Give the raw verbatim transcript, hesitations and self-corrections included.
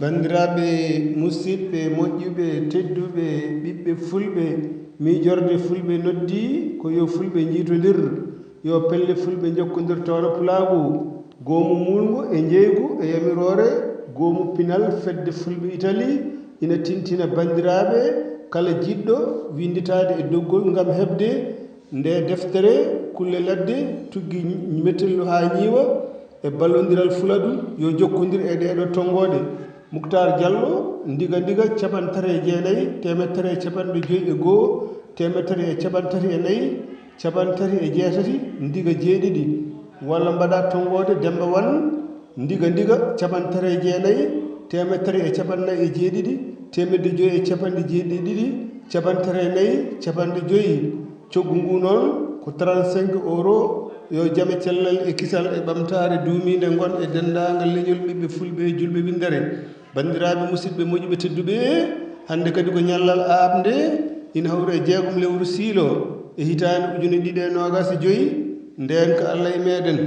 Banndiraaɓe, musidɓe moƴƴuɓe, tedduɓe, ɓiɓɓe fulɓe, miijorde fulɓe noddi ko yo fulɓe njiitondir, yo pelle fulɓe njokkondir toono pulaagu. Goomu muulngu e njeeygu e yamiroore goomu pinal fedde fulɓe Itali ina tintina banndiraaɓe kala jiɗɗo winnditaade e doggol ngam heɓde nde deftere kulle ladde tuggi mettellu haa ñiiwa e ballondiral fuladu yo jokkondir e ɗeeɗo tonngooɗe. Muktar Diallo, Ndiga Ndiga, capanɗe tati e jeenayi, teemedde tati e capanɗe joyi e goo, teemedde tati e capanɗe tati e nayi, capanɗe tati e jeetati, Ndiga jeeɗiɗi. Walla mbaɗa tonngoode Demmba Wan, Ndiga Ndiga, capanɗe tati e jeenayi, teemedde tati e capanɗe nayi e jeeɗiɗi, teemedde joyi e capanɗe jeeɗiɗi e ɗiɗi, capanɗe tati e nayi, capanɗe joyi. Coggu ngu noon ko trente-cinq euro. Yo jam e cellal e kisal e ɓamtaare duumiinde ngon e denndaangal leñol ɓiɓɓe fulɓe e julɓe winndere. Banndiraaɓe musidɓe moƴƴuɓe tedduɓe, hannde kadi ko ñallal aaɓnde, ina hawri e jeegom lewru siilo e hitaande ujune ɗiɗi e noogaas e joyi, ndeen ko Allah e meeɗen.